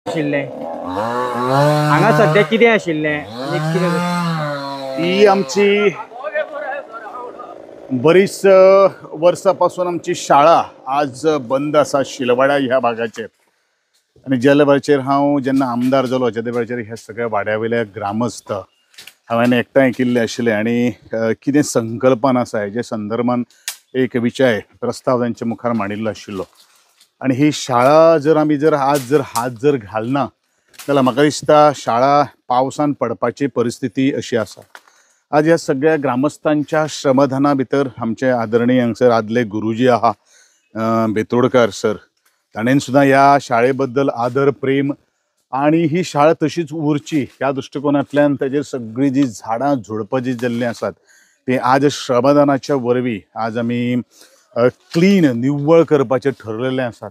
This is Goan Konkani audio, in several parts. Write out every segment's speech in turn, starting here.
आशिल्लें हांगा सद्या कितें आशिल्लें आनी कितें ही आमची बरीच वर्सां पासून आमची शाळा आज बंद आसा शिलवाडा ह्या भागाचेर. आनी ज्या वेळाचेर हांव जेन्ना आमदार जालो त्या वेळाचेर ह्या सगळ्या वाड्या वयल्या ग्रामस्थ हांवें एकठांय केल्ले आशिल्ले आनी कितें संकल्पना आसा हेजे संदर्भान एक विचार प्रस्ताव तांच्या मुखार मांडिल्लो आशिल्लो. आनी ही शाळा जर आमी जर आज जर हात जर घालना जाल्यार म्हाका दिसता शाळा पावसान पडपाची परिस्थिती अशी आसा. आज ह्या सगळ्या ग्रामस्थांच्या श्रमदाना भितर आमचे आदरणीय हांगसर आदले गुरुजी आहा बेतोडकर सर, ताणें सुद्दां ह्या शाळे बद्दल आदर प्रेम आनी ही शाळा तशीच उरची ह्या दृश्टिकोनांतल्यान ताजेर सगळीं जी झाडां झुडपां जी जाल्लीं आसात ती आज श्रमदानाच्या वरवीं आज आमी क्लीन निव्वळ करपाचें ठरलेलें आसात.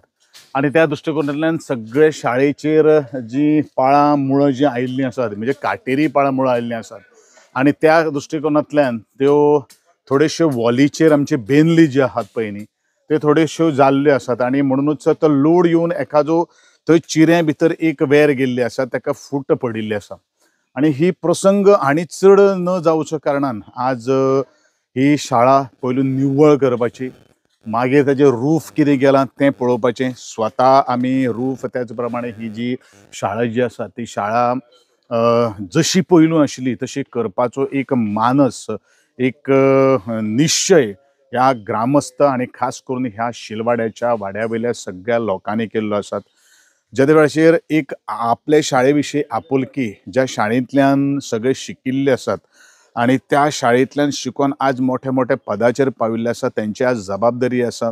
आनी त्या दृश्टिकोनांतल्यान सगळे शाळेचेर जी पाळां मुळां जीं आयिल्लीं आसात म्हणजे काटेरी पाळां मुळां आयिल्लीं आसात आनी त्या दृश्टिकोनांतल्यान त्यो थोड्योश्यो वॉलीचेर आमची बेनली जी आहात पळय न्ही त्यो थोड्योश्यो जाल्ल्यो आसात आनी म्हणुनूच तो लोड येवन एखादो थंय चिऱ्या भितर एक वेर गेल्ली आसा ताका फूट पडिल्ली आसा. आनी ही प्रसंग आनी चड न जावच्या कारणान आज ही शाळा पयलू निव्वळ करपाची, मागीर ताजें रूफ कितें गेलां तें पळोवपाचें, स्वता आमी रूफ त्याच प्रमाणे ही जी शाळा जी आसा ती शाळा जशी पयलू आशिल्ली तशी करपाचो एक मानस एक निश्चय ह्या ग्रामस्थ आनी खास करून ह्या शिलवाड्याच्या वाड्या वयल्या सगळ्या लोकांनी केल्लो आसात. ज्या वेळाचेर एक आपले शाळे विशीं आपुलकी ज्या शाळेंतल्यान सगळे शिकिल्ले आसात आनी त्या शाळेंतल्यान शिकोन आज मोठे मोठे पदाचेर पाविल्ले आसा तेंची आज जबाबदारी आसा.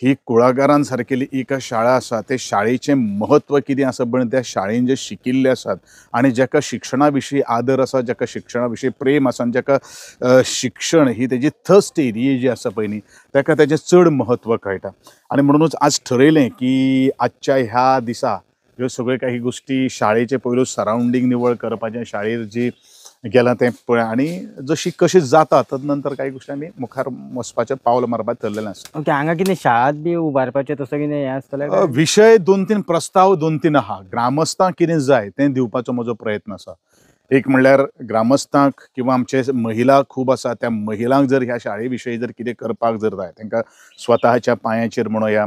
ही कुळागरान सारकेली एक शाळा आसा ते शाळेचें म्हत्व कितें आसा पण त्या शाळेन जे शिकिल्ले आसात आनी जाका शिक्षणा विशीं आदर आसा, जाका शिक्षणा विशीं प्रेम आसा आनी जाका शिक्षण ही तेजी थर्स्ट एरिया जी आसा पळय न्ही ताका तेजें चड म्हत्व कळटा. आनी म्हणुनूच आज ठरयलें की आजच्या ह्या दिसा ह्यो सगळ्यो काही गोश्टी शाळेचें पयलू सरावंडींग निवळ करपाचें, शाळेर जी गेलां तें पळय आनी जशी कशी जाता तद नंतर काही गोश्टी आमी मुखार वचपाचें पावल मारपाक ठरलेलें आसा. ओके, हांगा कितें शाळात बी उबारपाचें तसो कितें हें आसतलें? विशय दोन तीन प्रस्ताव दोन तीन आहा. ग्रामस्थांक कितें जाय तें दिवपाचो म्हजो प्रयत्न आसा. एक म्हणल्यार ग्रामस्थांक किंवा आमचे महिला खूब आसा त्या महिलांक जर ह्या शाळे विशयी जर कितें करपाक जर जाय तांकां स्वताच्या पांयाचेर म्हणोया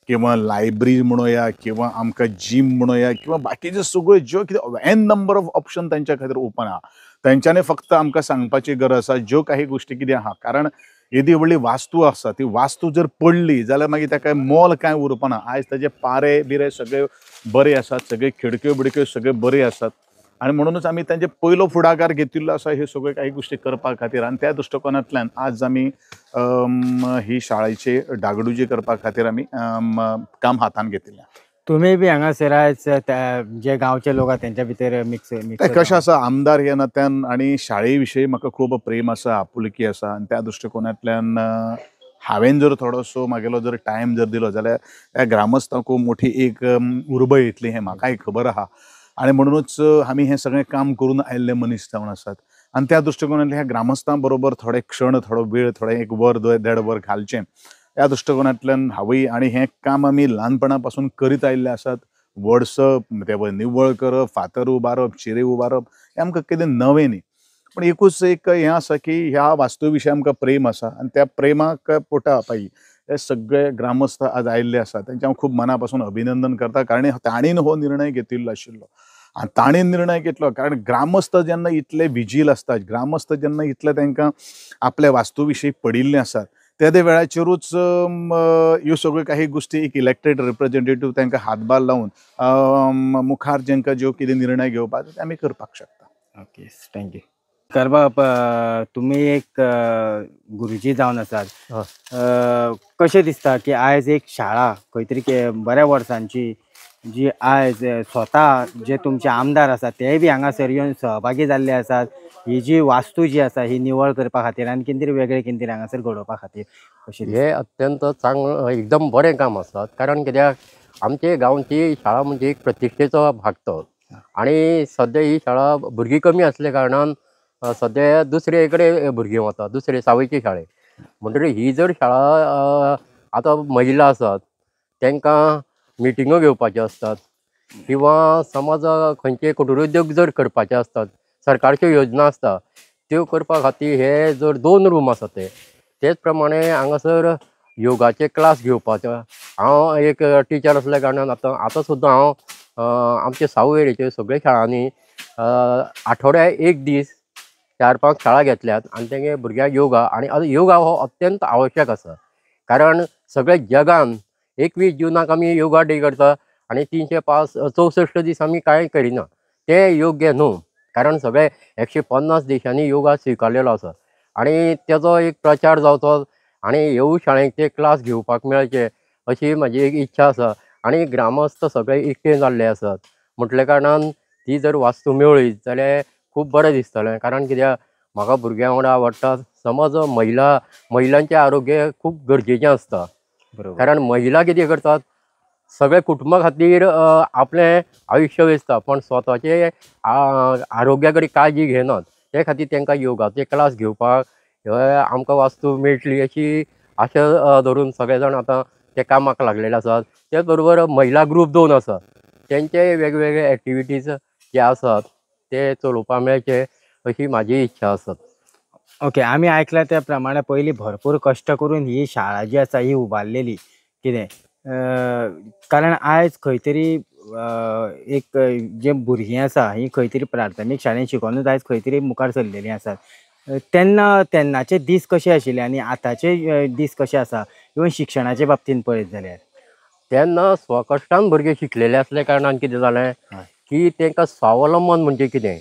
किंवा लायब्ररी म्हणोया किंवा आमकां जीम म्हणोया किंवा बाकीचे सगळ्यो ज्यो कितें एन नंबर ऑफ ऑप्शन तांच्या खातीर ओपन आहा. तेंच्यांनी फक्त आमकां सांगपाची गरज आसा ज्यो काही गोश्टी कितें आहा, कारण येदी व्हडली वास्तू आसा ती वास्तू जर पडली जाल्यार मागीर ताका मोल कांय उरपाना. आयज ताजे पारे बिरे सगळे बरे आसात, सगळे खिडक्यो बिडक्यो सगळे बरे आसात आनी म्हणुनूच आमी तांचे पयलो फुडाकार घेतिल्लो आसा ह्यो सगळ्यो काही गोश्टी करपा खातीर. आनी त्या दृश्टिकोनांतल्यान आज आमी ही शाळेची डागडुजी करपा खातीर आमी काम हातान घेतिल्लें. तुमी बी हांगासर आयज जे गांवचे लोक आसा तेंच्या भितर मिक्स कशें आसा आमदार ह्या नात्यान आनी शाळे विशयी म्हाका खूब प्रेम आसा, आपुलकी आसा आनी त्या दृश्टिकोनांतल्यान हांवें जर थोडोसो म्हागेलो जर टायम जर दिलो जाल्यार ह्या ग्रामस्थांक खूब मोठी एक उर्बा येतली हें म्हाकाय खबर आहा. आनी म्हणुनूच आमी हें सगळें काम करून आयिल्ले मनीस जावन आसात आनी त्या दृश्टिकोनांतल्यान ह्या ग्रामस्थां बरोबर थोडे क्षण, थोडो वेळ, थोडें एक वर देड वर घालचें ह्या दृश्टिकोनांतल्यान हांवूय आनी हें काम आमी ल्हानपणा पासून करीत आयिल्ले आसात. वडसप, ते निवळ करप, फातर उबारप, चिरे उबारप हें आमकां कितें नवें न्ही, पूण एकूच एक हें आसा की ह्या वास्तू विशीं आमकां प्रेम आसा आनी त्या प्रेमाक पोटा पायी हे सगळे ग्रामस्थ आज आयिल्ले आसात. तेंचें हांव खूब मना पासून अभिनंदन करता, कारण तांणी हो निर्णय घेतिल्लो आशिल्लो आनी तांणी निर्णय घेतलो कारण ग्रामस्थ जेन्ना इतले विजील आसतात, ग्रामस्थ जेन्ना इतले तांकां आपल्या वास्तू विशीं पडिल्लें आसात त्या त्या वेळाचेरूच ह्यो सगळ्यो काही गोश्टी एक इलेक्टेड रिप्रेझेंटेटीव तांकां हातभार लावन मुखार जेंकां ज्यो कितें निर्णय घेवपाक ते आमी करपाक शकता. Okay, thank you. करबाब, तुमी एक गुरुजी जावन आसात, कशें दिसता की आयज एक शाळा खंय तरी बऱ्या वर्सांची जी आयज स्वता जे तुमचे आमदार आसात तेय बी हांगासर येवन सहभागी जाल्ले आसात, ही जी वास्तू जी आसा ही निवळ करपा खातीर आनी कितें तरी वेगळें कितें तरी हांगासर घडोवपा खातीर कशें? हे अत्यंत चांगलं एकदम बरें काम आसा, कारण कित्याक आमचे गांवची शाळा म्हणजे एक प्रतिश्ठेचो भाग तो आनी सद्या ही शाळा भुरगीं कमी आसल्या कारणान सद्या दुसरे कडेन भुरगीं वता, दुसरे सावयचे शाळे. म्हणटकीर ही जर शाळा आतां महिला आसात तांकां मिटिंगो घेवपाच्यो आसतात किंवा समज खंयचे कुटीरोद्योग जर करपाचे आसतात, सरकारच्यो योजना आसता त्यो करपा खातीर हे जर 2 रूम आसा ते तेच प्रमाणे हांगासर योगाचे क्लास घेवपाचे. हांव एक टिचर आसल्या कारणान आतां आतां सुद्दां हांव आमच्या सावयवेरेच्यो सगळ्या शाळांनी आठवड्या एक दीस 4-5 शाळा घेतल्यात आनी तेंगे भुरग्यांक योगा, आनी आतां योगा हो अत्यंत आवश्यक आसा, कारण सगळ्या जगान 21 जूनाक आमी योगा डे करता आनी 364 दीस आमी कांय करिना, तें योग्य न्हू, कारण सगळे 150 देशांनी योगा स्विकारलेलो आसा आनी तेजो एक प्रचार जावचो आनी ह्यो शाळेक ते क्लास घेवपाक मेळचे अशी म्हाजी एक इच्छा आसा. आनी ग्रामस्थ सगळे एकठे जाल्ले आसात म्हटल्या कारणान ती जर वास्तू मेळ्ळी जाल्यार खूब बरें दिसतलें, कारण कित्याक म्हाका भुरग्यां वांगडा आवडटा. समज महिलांचें आरोग्य खूब गरजेचें आसता, कारण महिला कितें करतात सगळे कुटुंबा खातीर आपलें आयुश्य वेचता, पण स्वताचे आरोग्या कडेन काळजी घेनात, ते खातीर तांकां योगाचे क्लास घेवपाक आमकां वास्तू मेळटली अशी आशा धरून सगळे जाण आतां ते कामाक लागलेले आसात. तेच बरोबर महिला ग्रूप 2 आसा, तेंचे वेगवेगळे एक्टिविटीज जे आसात ते चलोवपाक मेळचे अशी म्हाजी इच्छा आसा. ओके, आमी आयकला त्या प्रमाणे पयलीं भरपूर कश्ट करून ही शाळा जी आसा ही उबारलेली कितें, कारण आयज खंय तरी एक जे भुरगीं आसा ही खंय तरी प्राथमीक शाळेंत शिकोनूच आयज खंय तरी मुखार सरलेलीं आसात. तेन्ना तेन्नाचे दीस कशे आशिल्ले आनी आतांचे दीस कशे आसा, इवन शिक्षणाचे बाबतींत पळयत जाल्यार? तेन्ना स्वकश्टान भुरगे शिकलेले आसले कारणान कितें जालें की तांकां स्वावलंबन म्हणजे कितें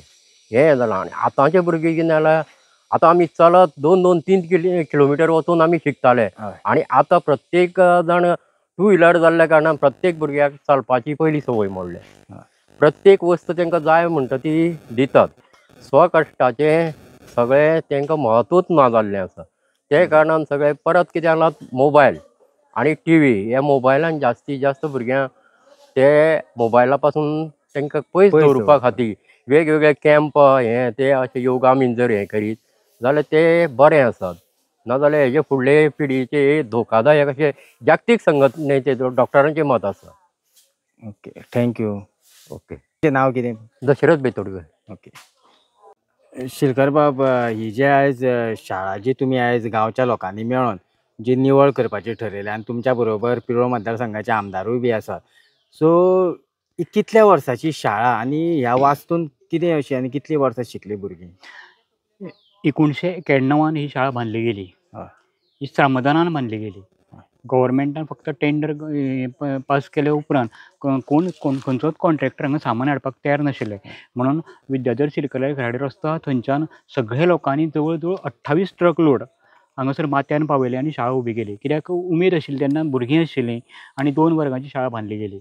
हें जालां. आनी आतांचे भुरगे कितें जाल्यार आतां आमी चलत 2-2, 3 किलोमिटर वचून आमी शिकताले, आनी आतां प्रत्येक जाण 2 व्हिलर जाल्ल्या कारणान प्रत्येक भुरग्याक चलपाची पयली संवय मोडल्या. प्रत्येक वस्तू तांकां जाय म्हणटा ती दितात, स्वकश्टाचें सगळें तांकां म्हत्वूच ना जाल्लें आसा. ते कारणान सगळें परत कितें जालां, मोबायल आनी टी व्ही ह्या मोबायलान जास्तीत जास्त भुरग्यांक ते मोबायला पासून तांकां पयस दवरपा खातीर वेगवेगळे कॅम्प हे ते अशे योगा बीन जर हें करीत जाल्यार ते बरें आसात, नाजाल्यार हेजे फुडले पिढीचे धोकादायक अशें जागतीक संघटनेचे डॉक्टरांचें मत आसा. Okay, thank you. Okay, तुजें नांव कितें? दशरथ बेतोडकर. ओके, शिलकर बाब, ही जे आयज शाळा जी तुमी आयज गांवच्या लोकांनी मेळोन जी निवळ करपाची ठरयल्या आनी तुमच्या बरोबर पिळवण मतदारसंघाचे आमदारूय बी आसात, सो कितल्या वर्साची शाळा आनी ह्या वास्तून कितें अशी आनी कितलीं वर्सां शिकलीं भुरगीं? 1991 ही शाळा बांदली गेली, ही श्रमदानान बांदली गेली. गव्हर्मेंटान फक्त टेंडर पास केले उपरांत कोण खंयचोच कॉन्ट्रॅक्टर हांगा सामान हाडपाक तयार नाशिल्ले, म्हणून विद्याधर शिरकरे घराडे रस्तो थंयच्यान सगळे लोकांनी जवळ जवळ 28 ट्रक लोड हांगासर माथ्यान पावयले आनी शाळा उबी केली. कित्याक उमेद आशिल्ली तेन्ना, भुरगीं आशिल्लीं आनी 2 वर्गांची शाळा बांदली गेली.